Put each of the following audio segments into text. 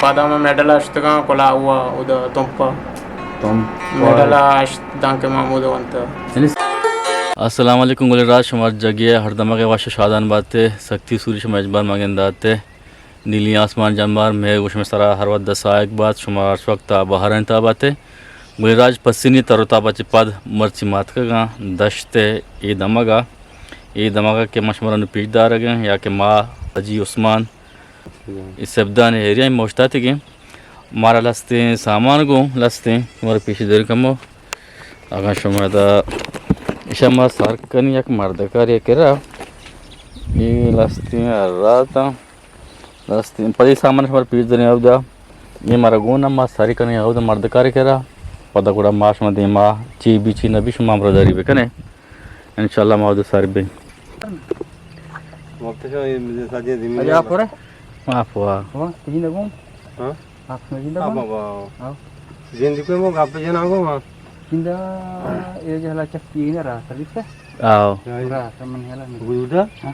پدا ما میڈل ءَ شتگاں کلاہو ءَ، اودا تمپ ءَ۔ تمپ ءَ۔ میڈل ءَ ہشت دانکے ما ہمودا ونتہ۔ یعنی السلام علیکم گلیں راج، شما جاگہے ءَ ہر دمگ ءَ وش ءُ شادان بات ئے، سکتی سوری شما اجبار ما گندات ئے۔ نیلی آسمان جمبار مہر گوں شمئے سرا ہر وھد ءَ ساہگ بات، شما ہرچ وقت ءَ بہارانی تہا بات ئے۔ گلیں راج پسنی تر ءُ تاب ءَ چہ پد مرچی ما اتکگاں دشت ءِ اے دمگ ءَ، اے دمگ ءَ کہ ما شمارا نوں پیش دارگ ءَ ایں یا کہ ما حاجی عثمان اے سبدان ایریا ما اوشتاتگیں۔ مارا لستیں سامان گوں لستیں، شمارا پیش داریں کمو۔ اگاں شما دا ایشاں ما سر کنیں یک مردکارے کرا، اے لستیں ہراتاں، لستیں پدی سامان شمارا پیش داریں اودا۔ اے مارا گون ما سر کنیں اودا مردکارے کرا۔ پدا گڑا ما شما دیما چی بی چی نبی شما ہمراہداری بکنیں۔ انشاءاللہ ما اودا سر بیں۔ وقت شو یہ ساجے زمین اجا ہے۔ پورے؟ ما پوا۔ ہاں، تجی نگوں؟ ہاں؟ آپ سمجھی نگوں؟ بابا۔ ہاں۔ زندگی کو مو گپ جنا گو ہاں۔ زندہ اے جہلا چکی نہ رہا سر بیتے۔ آو۔ رہا سر من ہلا نہیں۔ بودا؟ ہاں۔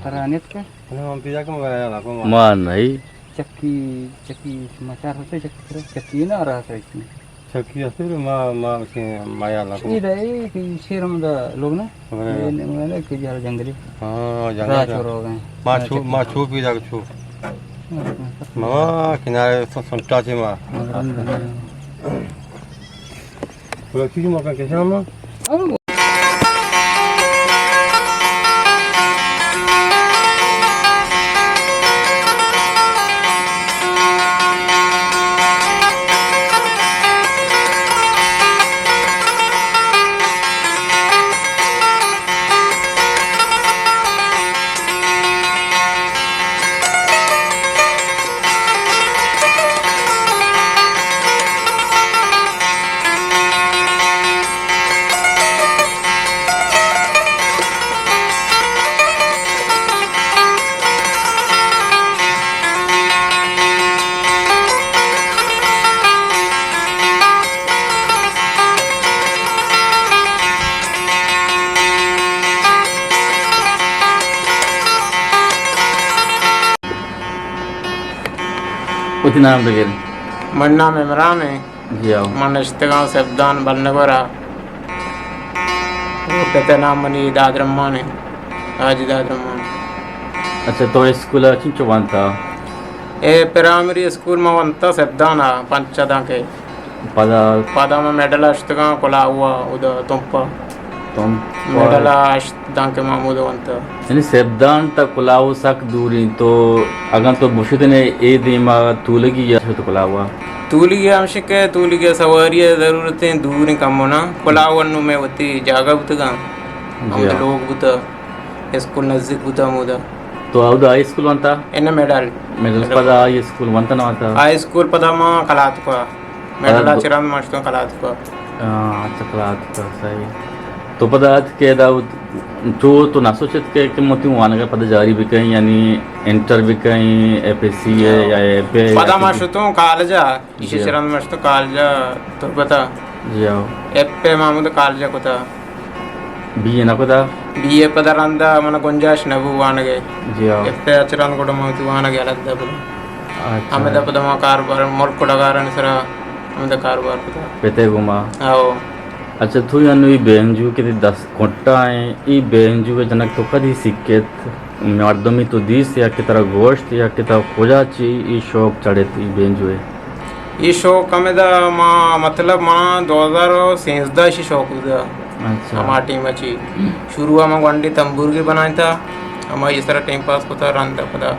ترانیت کے؟ نہ، ہم پیدا کم گیا نا کو ما۔ ما نہیں۔ چکی، چکی، سماچار ہوتے چکی کرے، چکی نہ رہا سر اس میں۔ چکی است، ما، ما، ما یاد نہ کنوں۔ اے دا، اے کہ شیر ہم دا لوگ نا۔ ہاں۔ اے نے، نے کہ جہل جنگلی۔ ہاں، جنگل راہ دا۔ چور ہو گئے۔ ما ہاں، چو، چکی۔ ما چو پیدا چو۔ ہاں، ہاں۔ ما کنارے سن-، سنٹا چے ما۔ ہاں، ہاں، ہاں۔ تو چیز ما کیسے ہم؟ وتی نام بگر۔ من نام عمران ایں۔ جی آؤ۔ من نشتگاں سبدان بلنگورا۔ پت ءِ نام منی دادرمان ایں، حاجی دادرمان۔ اچھا، تو اسکول ءَ چنچو وانتا؟ اے پرائمری اسکول ما وانتا سبدان ءَ پنچ دانکے۔ پدا؟ پدا ما مڈل ءَ شتگاں کلاہو ءَ، اودا تمپ ءَ۔ تمپ ءَ۔ مڈل ءَ ہشت دانکے ما ہمودا ونتا۔ یعنی سبدان تا کلاہو سک دور ایں، تو اگاں تو بشتنے اے دیما تولگی یا شت کلاہو ءَ؟ تولگی ہمشکہ، تولگی سواری ءِ ضرورت ایں، دور ایں کمو نا۔ کلاہو انو مئے وتی جاگہ بوتگاں، جی ہمودا ہاں۔ لوگ بوتا، اسکول نزدیک بوتا ہمودا۔ تو اودا ہائی اسکول ونتا؟ انہ مڈل۔ مڈل۔ پدا ہائی اسکول ونتا نہ ونتا؟ ہائی اسکول پدا ما کلات کو۔ مڈل ءَ چہ رند ما شتوں کلات کو۔ ہاں، اچھا، کلات کو، صحیح۔ تو پدا اتکے ادا چو تو نہ سوچت کہ، کہ من وتی وانگ ءَ پدا جاری بکیں، یعنی انٹر بکیں، ایف ایس سی ءَ یا ایف اے؟ پدا ما شتوں کالج ءَ، ایشی چہ رند ما شتوں کالج ءَ تربت ءَ۔ جی ہاں۔ ایف اے ما ہمودا کالج ءَ کتا۔ بی اے نہ کتا؟ بی اے پدا رندا من گنجائش نہ بو وانگ ءِ۔ جی ہاں۔ ایف اے ءَ چہ رند گڑا من وتی وانگ ءَ یلہ دات پدا۔ اچھا۔ ہمدا پدا ما کاروبار ملک ءُ ڈگارانی سرا ہمدا کاروبار کتا۔ پت ءِ گوما؟ ہاؤ۔ اچھا، تو انو اے بینجو کہ تئی دست کنٹا ایں، اے بینجو ءِ جنگ تو کدی سکت؟ مردمی تو دیست یا کہ ترا گوشت یا کہ تو کجا چہ اے شوق چڑت اے بینجو ءِ؟ اے شوق ہمدا ما، مطلب، ما دو ہزار سیزدہ ءَ شوق بوتا۔ اچھا۔ ہما ٹیم ءَ چی شروع ءَ ما گونڈیں تمبورگے بنائینتا، ہمائی سرا ٹائم پاس کتا، رند پدا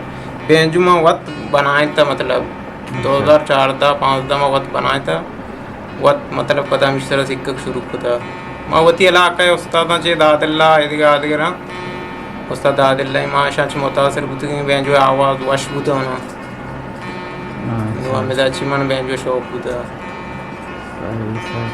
بینجو ما وت بنائینتا، مطلب، اچھا۔ دو ہزار چاردہ پانزدہ ما وت بنائینتا، وت، مطلب، پدا ہمیشی سرا سکگ شروع کتا۔ ما وتی علاقہ ءِ استاداں چہ داد اللہ، ایدگہ آدگراں، استاد داد اللہ، ما اشاں چہ متاثر بوتگیں، بینجو ءِ آواز وش بوتا اناں۔ اچھا۔ نو ہمدا چی من بینجو شوق بوتا۔ صحیح، صحیح۔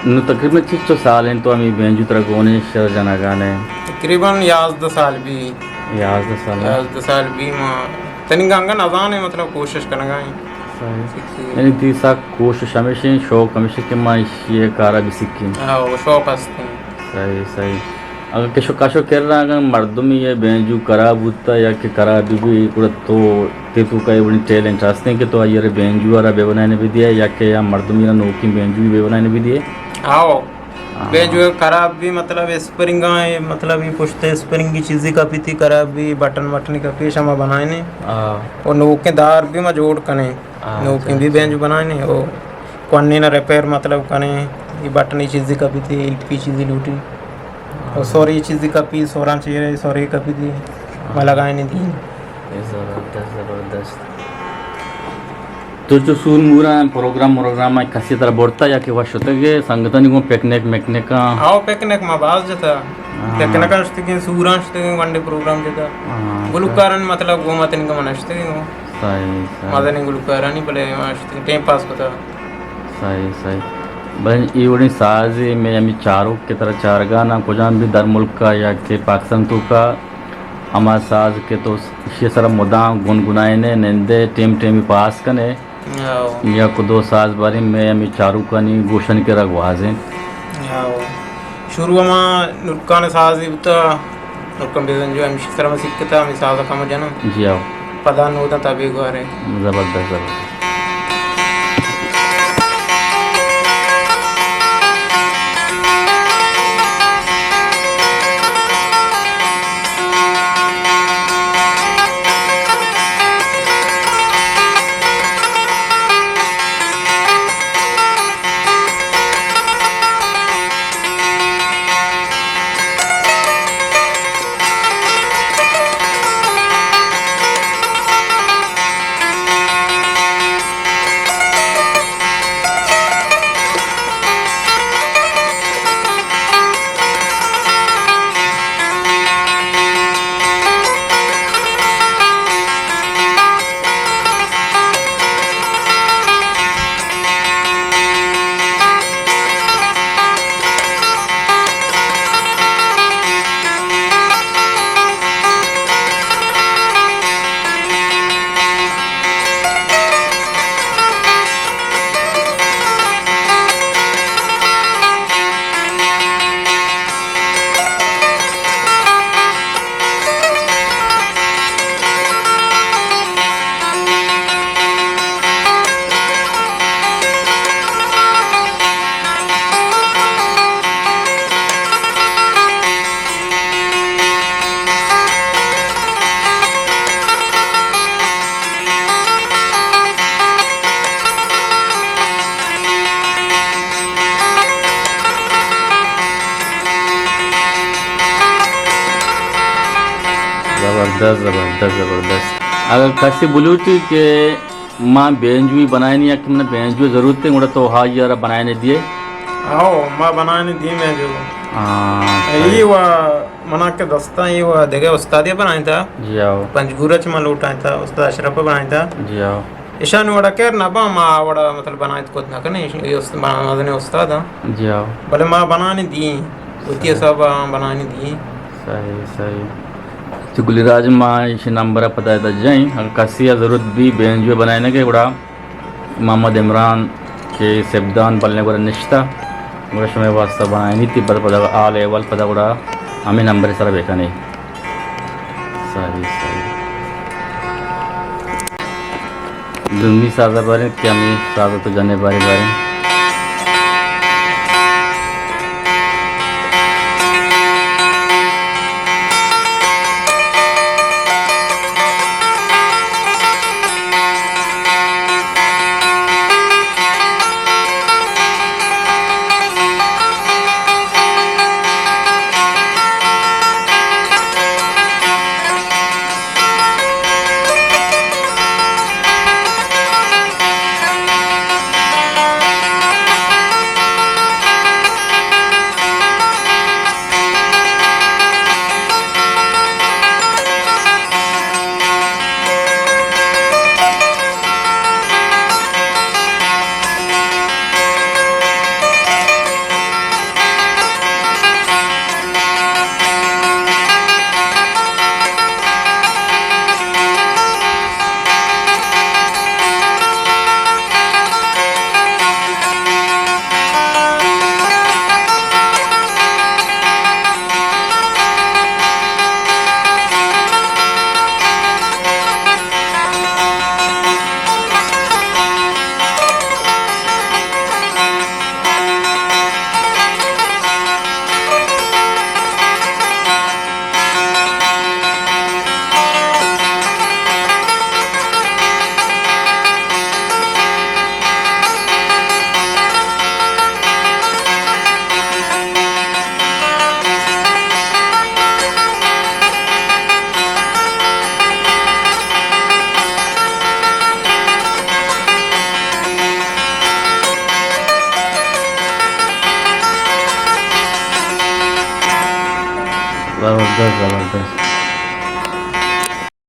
نو تقریباً چنچو سال انت تو ہمے بینجو ترا گون ایں، شر جنگا ئے؟ تقریباً یازدہ سال بی۔ یازدہ سال؟ یازدہ سال بی ما تنیگا انگا نزانیں، مطلب، کوشش کنگا ایں۔ صحیح۔ یعنی تئی سک کوشش ہمیش ایں، شوق ہمیش ایں کہ ما ایشی ءِ کارا بہ سکیں۔ ہاں، شوق است ایں۔ صحیح، صحیح۔ اگاں کشو کشو کرا اگاں مردمی ءِ بینجو خراب بوتا یا کہ خراب بی بی، گڑا تو تئی توکا اے وڑیں ٹیلنٹ ہستیں کہ تو آئی ءَ را بینجو ءَ را بہ بنائینے بدیئے یا کہ یا مردمی را نوکیں بینجو بہ بنائینے بدیئے؟ آؤ۔ ہاں۔ بینجو خراب بی، مطلب اسپرنگاں، مطلب اے پشت اسپرنگی چیزی کپی تھی خراب بی، بٹن مٹن کپی، شما بنائینے۔ ہاں۔ او نوکیں دار بی ما جوڑ کنیں۔ ہاں، نوکیں اچھا، بی اچھا۔ بینجو بنائینے، او کونے نا ریپیئر مطلب کنیں، اے بٹنی چیزی کپی تھی، ایلپی چیزی لوٹی۔ او سوری چیزی کپی، سوراں چیرے، سوری کپی تھی، ما ہاں۔ لگائینے دی۔ اے زبردست، زبردست۔ تو چو سور موراں پروگرام مروگرام کسی ترا برتا یا کہ وش شتگے سنگتانی گوں پکنک مکنکاں؟ آؤ، پکنک ما باز جتا۔ ہاں۔ پکنکاں شتگیں، سوراں شتگیں، ونڈے پروگرام جتا۔ ہاں، گلوکارانی مطلب گوں ما تنگا من شتگیں گوں۔ صحیح، صحیح۔ مزنیں گلوکارانی بلے ما شتگیں، ٹیم پاس کتا۔ صحیح، صحیح۔ بلے اے وڑیں سازے مئے ہمے چاروک کہ ترا چارگا ناں کجام بھی در ملکا یا کہ پاکستان توکا، ہما ساز کہ تو ایشی سرا مدام گنگنائینے، نندے، ٹیم ٹیمی پاس کنے۔ آؤ۔ یک دو ساز باریں مئے ہمے چاروکانی گوشانی کرا گوازیں۔ آؤ۔ شروع ما نورکان سازے بوتا، نورکان بزنجو ہمیشی سرا ما سکتا، ہمے ساز کم جناں۔ جی آؤ۔ پدا نوداں تا بیگوارے۔ زبردست، زبردست۔ زبردست، زبردست، زبردست۔ اگر کسی بلوٹی کہ ما بینجوی بنائینی یا کہ من بینجو ضرورت ہے، گڑا تو ہائی یارا بنائینے دیے؟ آؤ، ما بنائینے دیے بینجو۔ ہاں، اے صحیح۔ و منا کہ دستاں اے و دگہ استادے بنائینتا۔ جی آؤ۔ پنجگور چ ما لوٹائینتا، استاد اشرف بنائینتا۔ جی آؤ۔ ایشانی وڑا کر نہ باں، ما وڑا مطلب بنائینت کت نہ کنیں، ایش-، اے است-، بنا-، مزنیں استاد ہاں۔ جی ہاں۔ بلے ما بنانی دیں، وتی صحیح۔ حساب آں بنانی دیں۔ صحیح، صحیح۔ تو گلی راج ما ایشی نمبر پدا ادا جائیں، اگر کسی ء ضرورت بی بینجو بنائینگ ء گڑا محمد عمران کہ سبدان بلنے گڑا نشتہ، گڑا شمئے واسطہ بنائینی تی، بس پدا حال احوال پدا گڑا ہمیں نمبر سر بکنے۔ صحیح، صحیح۔ دومی ساز ء باریں کہ ہمے ساز ء تو جنے باریں باریں۔ بس زبردست۔